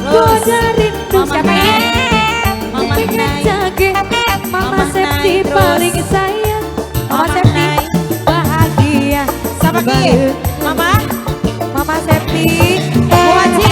Terus. Mama Siapa ini? Mama Pengen Nai. jage Mama Mama Septi Nai, terus. paling sayang. Mama Mama Septi Nai. bahagia. Siapa ki? Mama? Mama Septi. Bu Haji.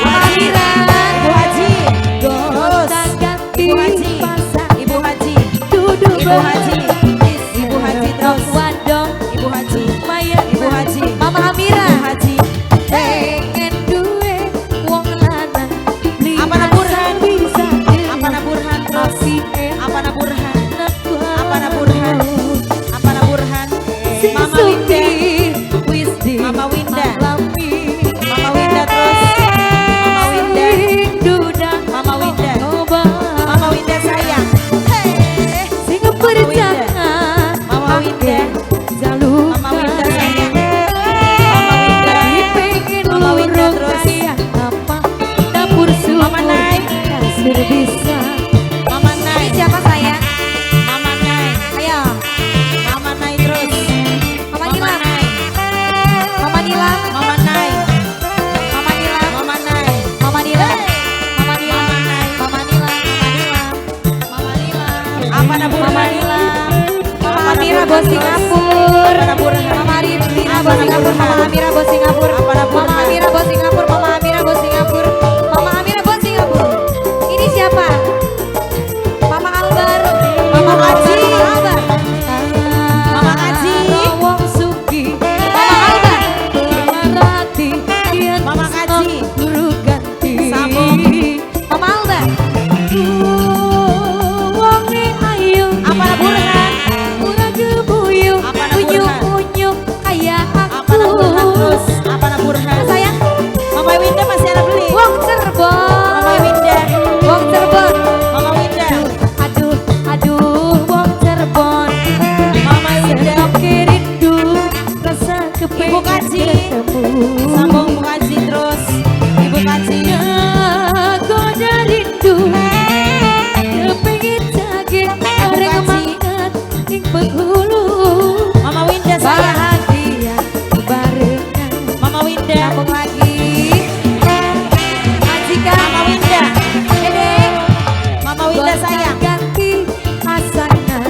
Mama Amira. Bu Haji. Terus. Ganti Ibu Haji. pasang Ibu Haji. duduk Ibu Haji. Ibu Haji terus. Wadon Ibu Haji. Maya. Ibu Haji. Mama Amira. Ibu Haji. Pengen duwe wong lanang beli Apa na Burhan? bisa. Apa na Burhan terus? Apa na Burhan? Apa na Burhan? Apa na Burhan? Mama Winda. Mama Winda. Mama Winda terus. Mama Winda. Mama Winda. Mama Winda sayang. Hei. Sing Mama Winda. percaya Mama Winda. Jalukan Mama Winda sayang. Mama Winda. Pengen Mama Winda luruk terus. kayak apa dapur sumur Mama Nai. kasur bisa. Mama Nai. Ini siapa sayang? Mama Nai. Ayo. Mama Nai terus. Mama Mama Nilam. Nai. Mama Nilam. Mama Nai. Mama Nilam. Mama Nai. Mama Nilam. Mama Nilam. Mama Nai. Mama Nilam. Mama Nilam. Mama Nilam. Apa na Mama Burhan? Nilam. Mama Apa na Amira Burhan bos terus? Singapura. Apa na Burhan? Mama Rina Apa bos na Singapura. Burhan? Mama Amira bos Singapura. Apa na Mama Burhan? Amira bos Singapura. Mama Amira bos Singapura. Mama Amira bos Singapura. Ini siapa? Mama Albar. Mama Haji. Mama Albar. Mama Haji. Wong Sugi. Mama Albar. Melarati yen Mama Haji. guru ganti. Sambung. Mama Albar. Wonge ayu. Apa na Burhan? Ora gebuyu, Apa na Burhan? unyu-unyu kayak Apa aku. na Burhan terus? Apa na Burhan? Sayang, Mama Winda masih ada beli. wong Cirebon. Mama Winda. Wong Cirebon. Mama Winda. Aduh, aduh, wong Cirebon. Mama Winda. Senoke rindu, rasa kepengin Ibu Kaji. ketemu. Sambung Bu Kaji terus. Ibu Kaji. Goda rindu, kepengin jage, areng Kaji. mangkat ing penghulu. Mama Winda sayang. Bahagia barengan. Mama Winda. Sambung lagi. Majikan. Mama Winda. Dede. Mama Winda sayang. Ganti pasangan.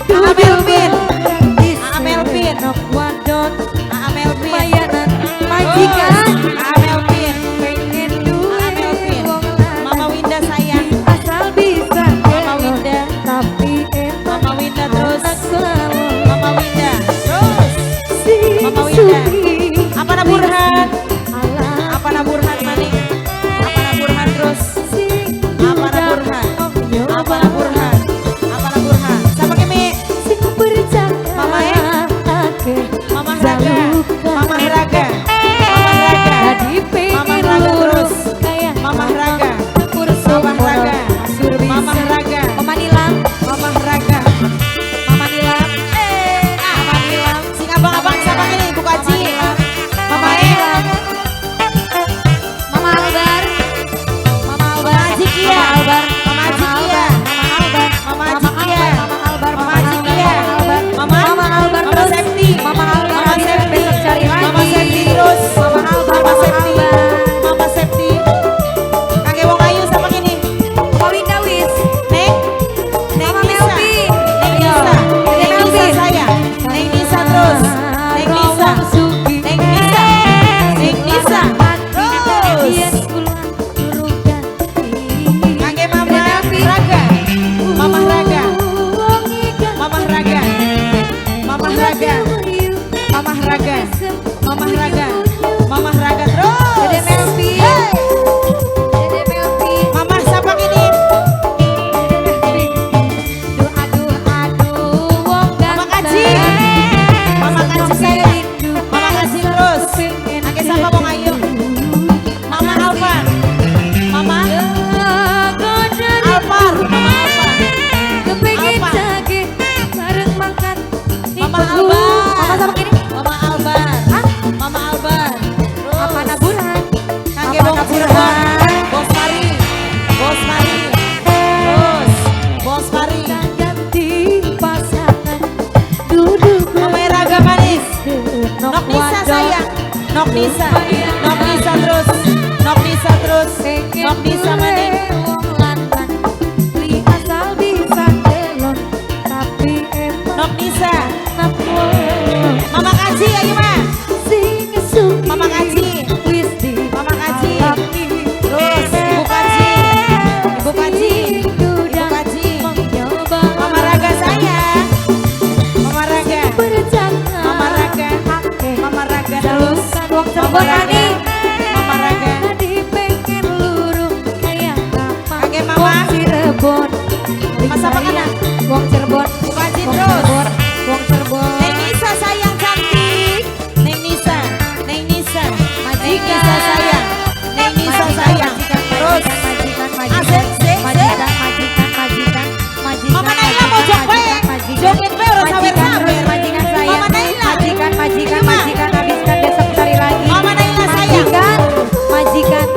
Aa Melvin. Berarti Aa Melvin. senok wadon. Aa Melvin. Mayanan majikan. Aa Melvin. Pengen Aa duwe Melvin. wong lanang. Mama Winda sayang. Asal bisa Mama kelon, Winda. tapi emang Mama Winda terus. anak kelon. Mama Winda. Terus. Sing Mama Winda. supi Apa na Burhan? alah Apa na Burhan maning? Apa na Burhan terus? sing Apa na duda Burhan? nyoba. Apa na Burhan? Apa na Burhan? Siapa kimi? Sing percaya Mama ya? akeh Mama Raga. jalukan. Mama Raga. Mama Raga. Dadi Mama pengen Raga lurus terus. kayak Mama Raga. Dapur Mama sumur Raga. kasur Mama bisa. Raga. Mama Nilam, Mama Raga. Mama Nilam, Mama Nilam, Sing abang-abang siapa ini? Bu Kaji. Mama Mama E. Nilam, Mama Albar, Mama Albar, Mama Haji Kia. Mama Albar, Mama Haji Kia. Mama Albar, Mama Mama Haji Kia. Albar, Mama Albar, Mama Mama Haji Albar, Kia. Mama Albar, Mama Mama Albar Mama terus. Septi. Mama Albar, Mama habis Septi. besok cari lagi. Mama Septi terus. Mama Albar, Mama Mama Septi. Albar. Mama Septi. Kakek wong ayu siapa ini? Mama Winda wis. Neng. Neng Mama Nisa. Melvin. Neng Ayo. Nisa. Dede Neng Nisa Melvin. sayang. Neng Nisa terus. Neng Nisa. Wong Sugi. Neng Nisa. Neng Nisa. Terus. Yen kula turu ganti. Kakek Mama Dede Melvin. Raga. Mama Raga. Wong ikan Mama Raga. Mama Raga. Mama Raga. Mama Raga. Mama Raga terus. Dede Melvin. Hey. Dede Melvin. Mama siapa ini? Aduh, aduh, aduh, wong Mama Kaji. ganteng. Mama Kaji sayang. Rindu, Mama Kaji terus. pengen Kakek siapa wong ayu? Mama Alvan. Mama Goda Alvar. Mama Alvar. kepengin Alvar. jage bareng makan ning Mama penghulu. Albar. Mama sama kini. Mama Albar. Hah? Mama Albar. Terus. Apa naburan? Kakek Apa wong naburan? Cirebon. Bos Pari. Bos Pari. Terus. Bos Pari. Ganti pasangan duduk Mama Raga manis. Nok Nok Nisa sayang. Nok Nisa. Nok Nisa terus. Nok Nisa terus. terus. Nok Nisa maning. Li asal bisa kelon tapi emang Nok Nisa. Mama Kaji ayo Ma. Sing suki. Mama Kaji. Wis di Mama Kaji. Terus Ibu Kaji. Ibu Kaji. Ibu Kaji. Mama Raga sayang. Mama Raga. Mama Raga. Mama Raga terus. Wong Cirebon maning. Mama Raga. Tadi pengen luru kayak apa? Oke Mama. Wong Cirebon. Mas apa kana? Wong Cirebon. Bu Kaji Wong terus. Cirebon. Wong Cirebon. Neng Nisa sayang cantik. Neng Nisa. Neng Nisa. Neng Nisa sayang. Neng Nisa sayang. Terus. Majikan, majikan, Asik, sik, sik. majikan, majikan, majikan, majikan. Mama Naila mau joget. Joget bae ora Majikan sawer-sawer. terus, majikan sayang. Mama Naila. Majikan, majikan, Iya, Ma. majikan, habiskan besok cari lagi. Mama Naila sayang. Majikan, majikan,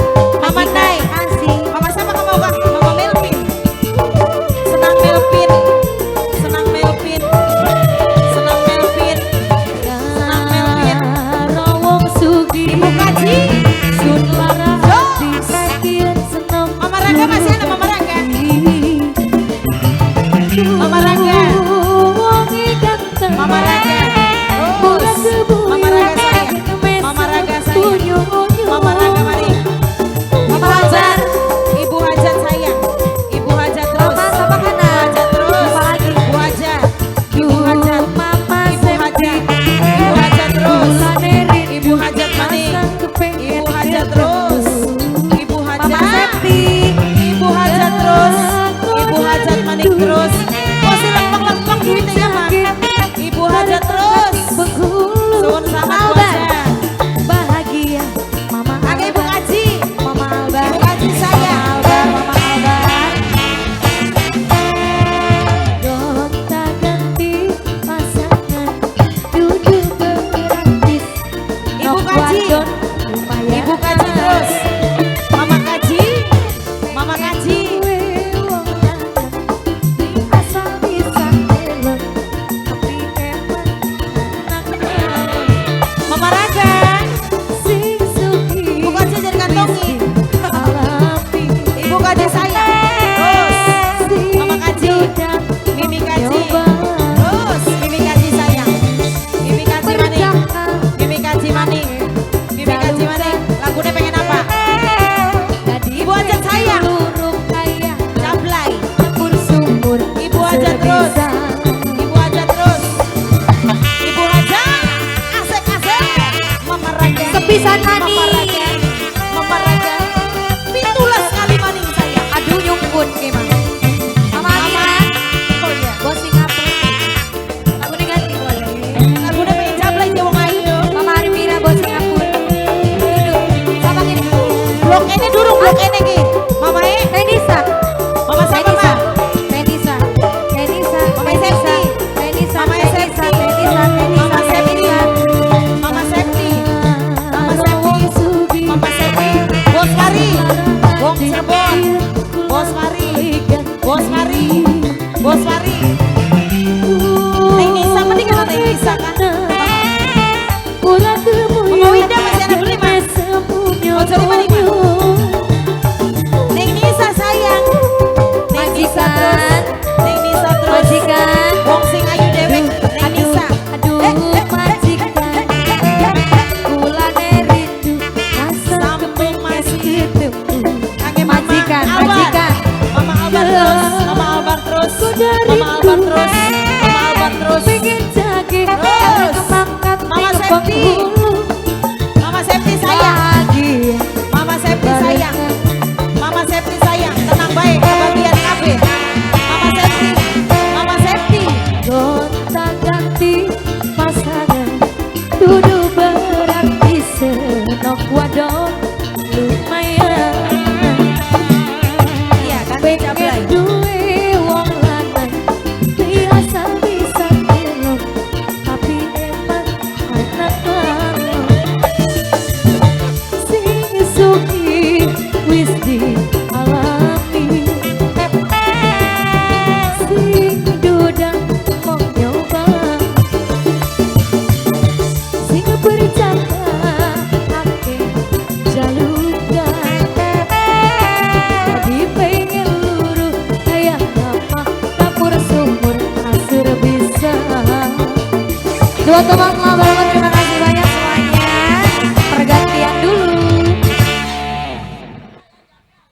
Mama majikan Nai. asing. Mama siapa kamu Kak? Mama Melvin. Senang Melvin. Senang Melvin. Senang Melvin. Senang Melvin. Karo wong sugih. Ibu Kaji. Sun lara ati Jos. kakian seneng. Mama Raga masih ada Mama Raga. Mama Raga. Wonge ganteng. Mama Raga. Terus. Mama Raga sayang. Mama Raga sayang. Mama Raga mari. Mama Albar. Ibu Hajat sayang. Ibu Hajat terus. Mama sama Ibu kanan. Hajat terus. Lupa lagi. Ibu Hajat. Ibu Hajat. Mama Ibu Hajat. Ibu Hajat terus. Ibu Hajat maning. Ibu Hajat terus. Ibu Mama Hajat. Septi. Ibu Hajat terus. Ibu Hajat maning terus. Oh si lempeng-lempeng duitnya ya Mak. Ibu Hajat terus. Bengkulu. Suwun sama Bu Albar. Hajat. Bahagia. Mama Oke Ibu Albar. Kaji. Mama Albar. Ibu Kaji sayang. Mama Albar. Mama Albar. Gonta ganti pasangan duduk beratis. Ibu Kaji. Ibu Kaji terus. Mama Kaji. Mama Kaji. Mama Raga. Ibu Kaji jadi kantongi. Ibu Kaji sayang. Terus. Mama Kaji. Mimi Kaji. Terus. Mimi Kaji sayang. Mimi Kaji maning. Mimi Kaji maning. Mimi Kaji maning. Lagunya pengen apa? Ibu Hajat sayang. Cablay. Ibu Hajat terus. Ibu Hajat terus. Ibu Hajat. Asik asik. Mama Raga. Sepisan Mama Raga. maning. Mama Raga. 17 kali maning sayang. Aduh nyungkun ki Mang. Mama Amira, Oh iya. bos Singapura. Lagune ganti boleh. Lagunya pengen cablay dia wong ayu. Mama Armira bos Singapura. Duduk. Sama gini. Blok ini durung blok ini ki. Mama e. Tenisa. Mama siapa Tenisa. Ma? Tenisa. Tenisa. Mama Tenisa. Septi. Tenisa. Mama Tenisa. Septi. Tenisa. Mama Tenisa. Septi. Tenisa. Mama Septi. Mama Septi. Mama Septi. Bos Mari. Wong Cirebon. Bos Mari. Bos Mari. Bos Mari. Neng Nisa mending kalau Neng Nisa kan. Mama Winda masih ada beli, Ma. Ojo lima nih, Ma. Neng Nisa sayang. Neng Nisa terus. Majikan. Neng Nisa terus. Majikan. Wong sing ayu dewek. Neng Nisa. Aduh, majikan. Kulane rindu rasa Sampai masih. ketemu. Kakek Mama Majikan, Albar. majikan. Mama Albar terus. Mama Albar terus. Mama Albar terus. Mama Albar terus. Pengen jage Terus. kemangkat Mama Septi. Mama Septi sayang. Bahagia. Mama Septi sayang. Mama Septi sayang. Tenang baik, kebagian kabeh. Mama Septi. Mama Septi. Gonta ganti pasangan Dudu berarti senok wadon lumayan Iya kan Pengen cablay. duwe wong lanang biasa bisa elok tapi emang anak lanang. Buat teman